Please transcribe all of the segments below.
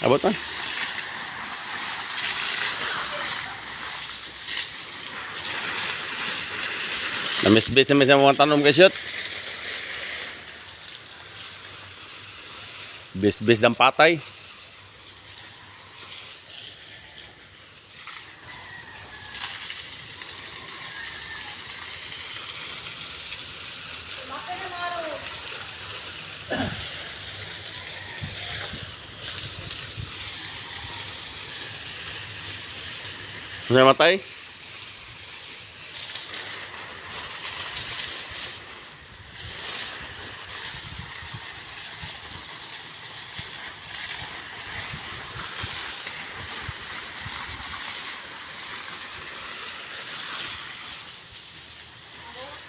Abot man. Namisbis na sa mga tanom kay shoot. Bis-bis ng patay. Bakit na mga ro? Masaya matay?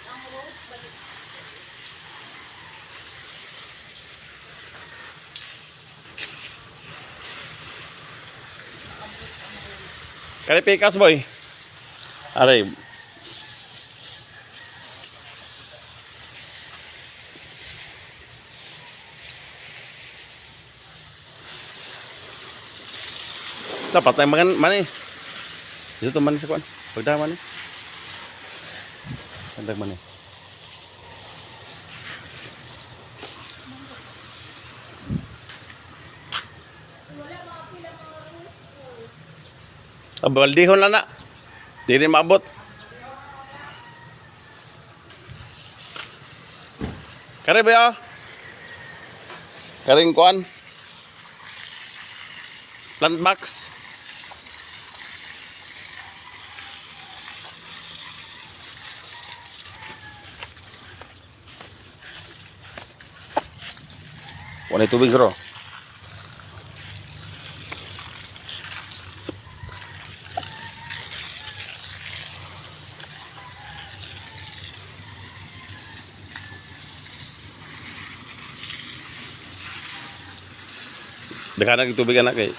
Ang rose, balik. Kani pikas, boy. Aray. Dapat tayo makan mani. Dito to mani sa kuan. Pagda mani. Pagda mani. Wala mga pila mga rose ko. Ah, baldihon lang na. Di rin maabot. Kare ba ya? Karing kuan. Plant box. Wala tubig ro. Daghan ang tubig anak kay.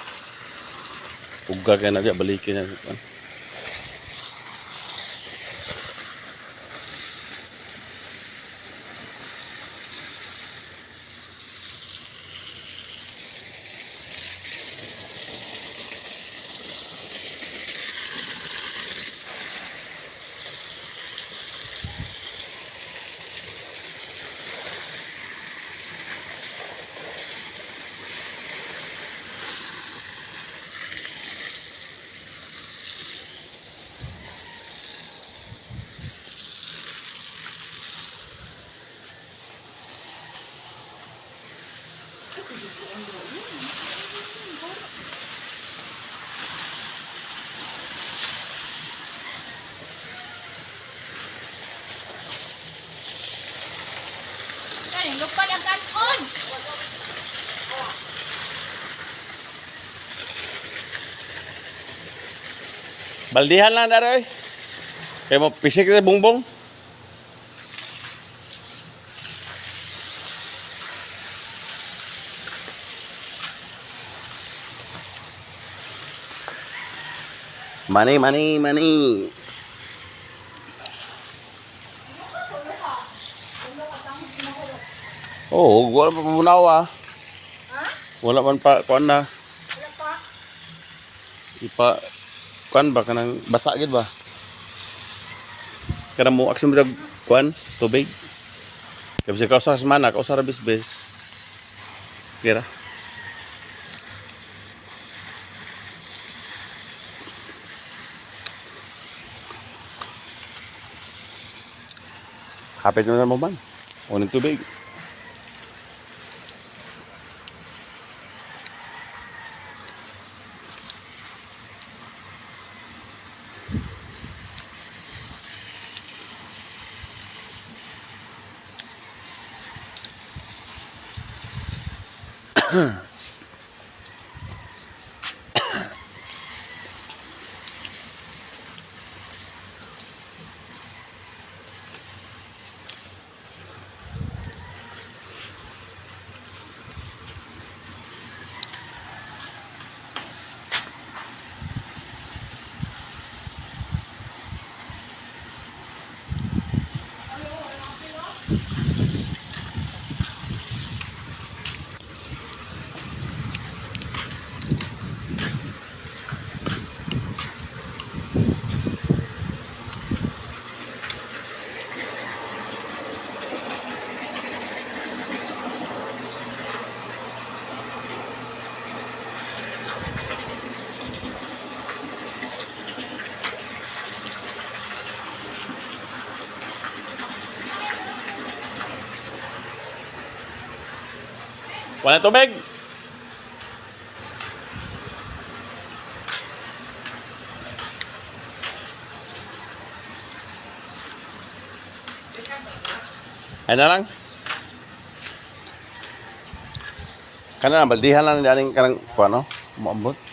Ugga kay na balikin na. Kani, lupad ang kanon! Baldihan lang dara oy. Kay mo pisik sa bongbong. Money, money, money. Oh, wala pa munawa. Ha? Wala man pa kuan na. Wala pa. Ipa kuan ba kanang basa gid ba? Kanang mo action bitag kuan tubig. Kay bisag kausa sa semana, kausa ra bisbis. Kira. Hapit na mo man. Uning tubig. Wala tubig. Ay na lang. Kana na baldihan lang ni aning kanang kuano, moambot.